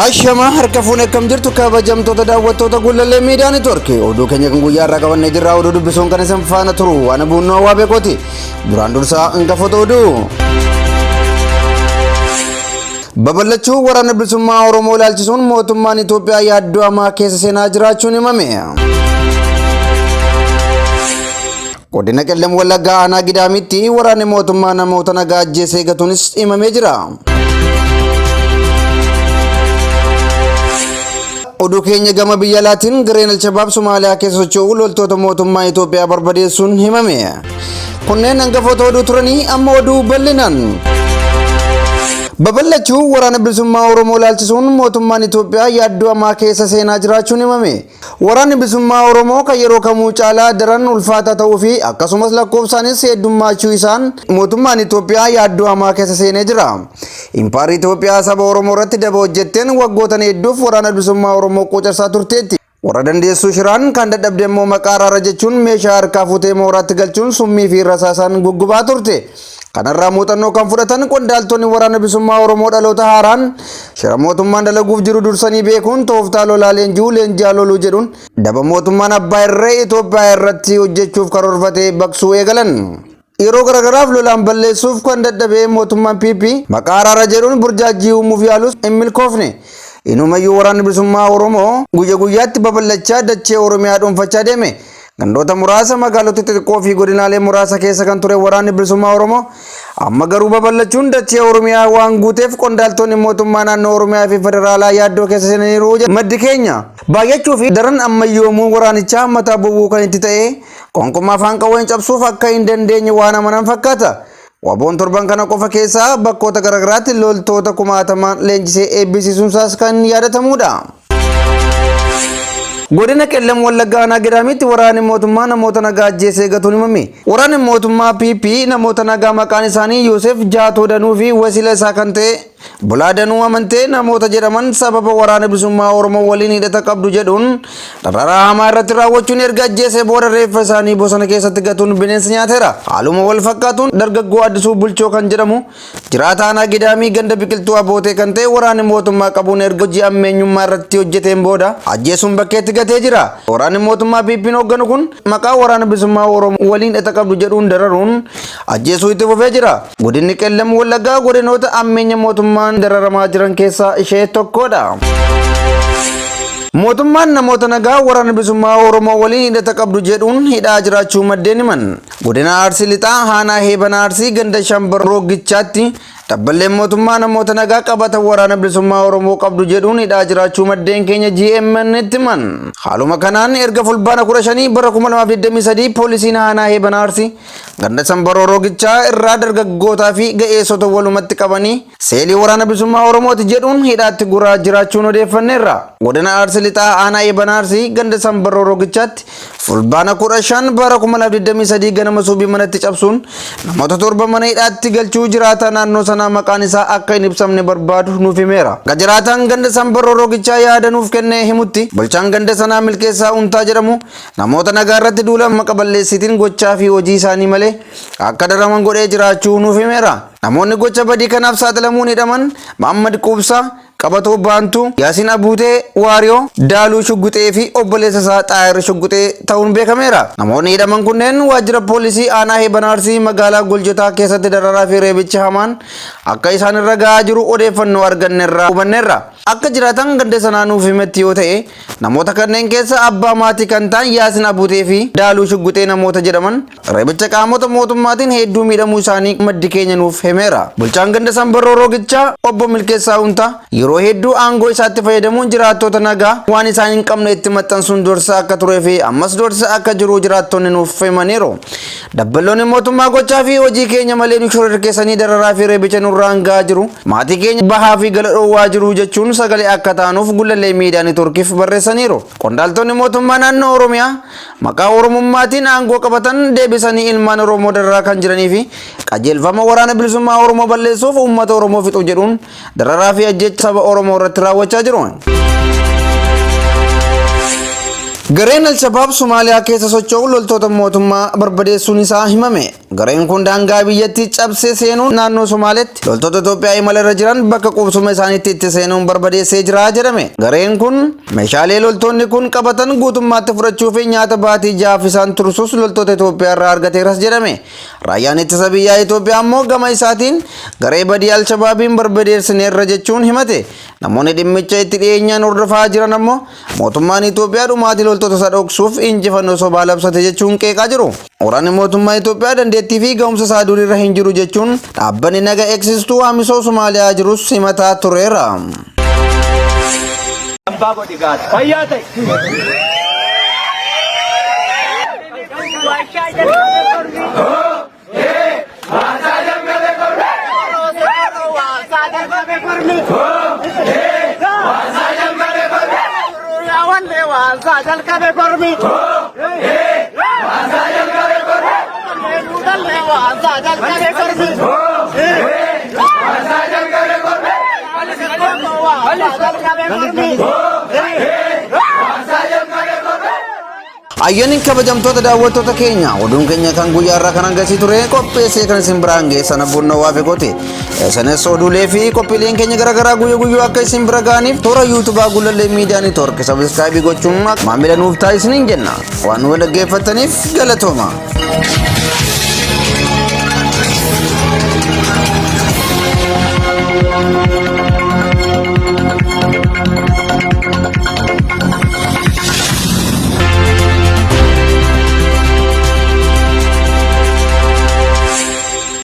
Ashama harka fuune akkam jirtu kabajamtoota daawwattoota Gullallee Miidiyaa Neetwoork oduu keenya kan guyyaa irraa qabannee jirra oduu dubbisuun kan isin faana turu waan buunnoo waa beekooti duraan dursaa hangafoota oduu. Babal'achuu waraana bilisummaa Oromoo ilaalchisuun mootummaan Itoophiyaa yaaddoo hamaa keessa seenaa jiraachuun himame. Godina Qellem Wallaggaa aanaa Gidaamitti waraanni mootummaa namoota nagaa ajjeesee gatuunis himamee jira. Oduu keenya gama biyya alaatiin gareen Alshabaab Somaaliyaa keessa socho'u loltoota mootummaa Itoophiyaa barbadeessuun himame. Kunneen hangafoota oduu turanii amma oduu bal'inaan. Babal'achuu waraana bilisummaa Oromoo ilaalchisuun mootummaan Itoophiyaa yaaddoo hamaa keessa seenaa jiraachuun himame. Waraanni bilisummaa Oromoo kan yeroo kamuu caalaa daran ulfaataa ta'uu fi akkasumas lakkoofsaanis heddummaachuu isaan mootummaan Itoophiyaa yaaddoo hamaa keessa seenee jira. Impaarri Itoophiyaa saba Oromoo irratti daba hojjetteen waggootan hedduuf waraana bilisummaa Oromoo quucarsaa turteetti. Warra dandeessuu shiraan kan dadhabde immoo maqaa araara jechuun meeshaa harkaa fuutee mooraatti galchuun summii fi rasaasaan guggubaa turte. Kanarraa muuxannoo kan fudhatan qondaaltonni waraana bilisummaa Oromoo dhaloota haaraan shira mootummaan dalaguuf jiru dursanii beekuun tooftaa lolaa leenji'uu leenji'aa loluu jedhuun daba mootummaan abbaa irree Itoophiyaa irratti hojjechuuf karoorfate baqsuu eegalan. Yeroo garagaraaf lolaan balleessuuf kan dadhabee mootummaan PP maqaa araara jedhuun burjaajjii uumuuf yaalus hin milkoofne. Inumayyuu waraanni bilisummaa Oromoo guyya guyyaatti babal'achaa dachee Oromiyaa dhuunfachaa deeme. Gandoota muraasa magaalota xixiqqoo fi godinaalee muraasa keessa kan ture waraanni bilisummaa Oromoo amma garuu babal'achuun dachee Oromiyaa waan guuteef qondaaltonni mootummaa naannoo Oromiyaa fi federaalaa yaaddoo keessa seenaniiru jedha maddi keenya. Baay'achuu fi daran ammayyoomuu waraanichaa mataa bowwuu kan itti ta'e qoonqummaa afaan qawween cabsuuf akka hin dandeenye waan amanan fakkaata. Waboon torban kana qofa keessaa bakkoota garaagaraatti loltoota kumaatamaan leenjisee eebbisiisuunsaas kan yaadatamudha. Godina Qellem Wallaggaa aanaa Gidaamitti waraanni mootummaa namoota nagaa ajjeesee gatuun himame. Waraanni mootummaa PP namoota nagaa maqaan isaanii Yoosef Jaatoo Danuu fi wasiila isaa kan ta'e Bulaa Danuu Amantee namoota jedhaman sababa waraana bilisummaa Oromoo waliin hidhata qabdu jedhuun dararaa hamaa irratti raawwachuun erga ajjeesee booda reeffa isaanii bosona keessatti gatuun bineensi nyaateera. Haaluma wal fakkaatuun dargaggoo Addisuu Bulchoo kan jedhamu jiraataa aanaa Gidaamii ganda biqiltuu Abootee kan ta'e waraanni mootummaa qabuun erga hojii ammeenyummaa irratti hojjeteen booda ajjeesuun bakkeetti gatee jira. Waraanni mootummaa PP'n hoogganu kun maqaa waraana bilisummaa Oromoo waliin hidhata qabdu jedhuun dararuun ajjeesuu itti fufee jira. Godinni Qellem Wallaggaa godinoota ammeenya mootummaan dararamaa jiran keessaa ishee tokkodha. Mootummaan namoota nagaa waraana bilisummaa Oromoo waliin hidhata qabdu jedhuun hidhaa jiraachuu maddeen himan. Godina Arsii Lixaa Aanaa Heebana Arsii ganda Shambar Rooggichaatti dabballeen mootummaa namoota nagaa qabata waraana bilisummaa Oromoo qabdu jedhuun hidhaa jiraachuu maddeen keenya GMN itti himan. Haaluma kanaan erga fulbaana 15 bara 2023 poolisiin Aanaa Heebana Arsii ganda Sambaroo Roogichaa irraa dargaggootaa fi ga'eessota walumatti qabanii seelii waraana bilisummaa Oromooti jedhuun hidhaatti guraa jiraachuun odeeffanneerra. Godina Arsii Lixaa Aanaa Heebana Arsii ganda Sambaroo Roogichaatti Fulbaana 15 bara 2023 ganama suubii manatti cabsuun namoota torba mana hidhaatti galchuu jiraataa naannoo sanaa maqaan isaa akka hin ibsamne barbaadu nuuf himeera. Akka jiraataan ganda Sambaroo Roogichaa yaada nuuf kennee himutti bulchaan ganda sanaa Milkeessaa Untaa jedhamu namoota nagaa irratti duula maqa balleessitiin gochaa fi hojii isaanii malee akka daraman godhee jiraachuu nuuf himeera. Namoonni gocha badii kanaaf saaxilamuun hidhaman Mahammad Quubsaa, Qabatoo Baantuu, Yaasin Abuutee Waariyoo, Daaluu Shugguxee fi obboleessa isaa Xaayir Shugguxee ta'uun beekameera. Namoonni hidhaman kunneen waajjira poolisii aanaa Heeban Arsii magaalaa Goljotaa keessatti dararaa fi reebichi hamaan akka isaan irra gahaa jiru odeeffannoo argannerraa hubanneerra. Akka jiraatan ganda sanaa nuuf himetti yoo ta'e namoota kanneen keessa abbaa maatii kan ta'an Yaasin Abuutee fi Daaluu Shugguxee namoota jedhaman Reebicha qaamota mootummaatiin hedduu miidhamuu isaanii maddi keenya nuuf himeera. Bulchaan ganda Sambarroo Roogichaa obbo Milkeessaa Untaa yeroo hedduu aangoo isaatti fayyadamuun jiraattota nagaa waan isaan hin qabne itti maxxansuun doorsisaa akka turee fi ammas doorsisaa akka jiru jiraattonni nuuf himaniiru. Dabballoonni mootummaa gochaa fi hojii keenya malee nu shororkeessanii dararaa fi reebicha nurraan gahaa jiru. Maatii keenya bahaa fi gala dhoowwaa jiru jechuun sagalee akka taanuuf Gullallee Miidiyaa Neetwoorkiif barreessaniiru. Qondaaltonni mootummaa naannoo Oromiyaa Maqaa Oromummaatiin aangoo qabatan deebisanii ilmaan Oromoo dararaa kan jiranii fi qajeelfama waraana bilisummaa Oromoo balleessuuf uummata Oromoo fixuu jedhuun dararaa fi ajjeecha saba Oromoo irratti raawwachaa jiru. Gareen Alshabaab Somaaliyaa keessa socho'u loltoota mootummaa barbadeessuun isaa himame. Gareen kun daangaa biyyattii cabsee seenuun naannoo Somaaleetti loltoota Itoophiyaa imala irra jiran bakka qubsuma isaaniitti itti seenuun barbadeessee jira jedhame. Gareen kun meeshaalee loltoonni kun qabatan guutummaatti fudhachuu fi nyaata baatii ja'aaf isaan tursus loltoota Itoophiyaa irraa argateeras jedhame. Raayyaan ittisa biyyaa Itoophiyaa immoo gama isaatiin garee badii Alshabaabiin barbadeessineerra jechuun himate. Namoonni dhimmicha itti dhiyeenyaan hordofaa jiran ammoo mootummaan Itoophiyaa dhumaatii loltoota isaa dhoksuuf injifannoo sobaa labsate jechuun qeeqaa jiru. Waraanni mootummaa Itoophiyaa dandeettii fi ga'umsa isaa duriirra hin jiru jechuun dhaabbanni naga eegsistuu Amisoo Somaaliyaa jirus himataa tureera. Abbaa godhi gaata. Fayyaa ta'e. Ayyaanni kabajamtoota daawwattoota keenya, oduun keenya kan guyyaa irraa kan hangasii ture. Qopheessee kan isin biraan geessan Abbunnoo Waafeqooti. Isinis oduulee fi qophiileen keenya garaagaraa guyyaa guyyaa akka isin bira ga'aniif toora yuutubaa Gullallee Miidiyaa Network subscribe gochuun maamila nuuf taasisaniin jenna. Waan nu dhaggeeffattaniif galatooma.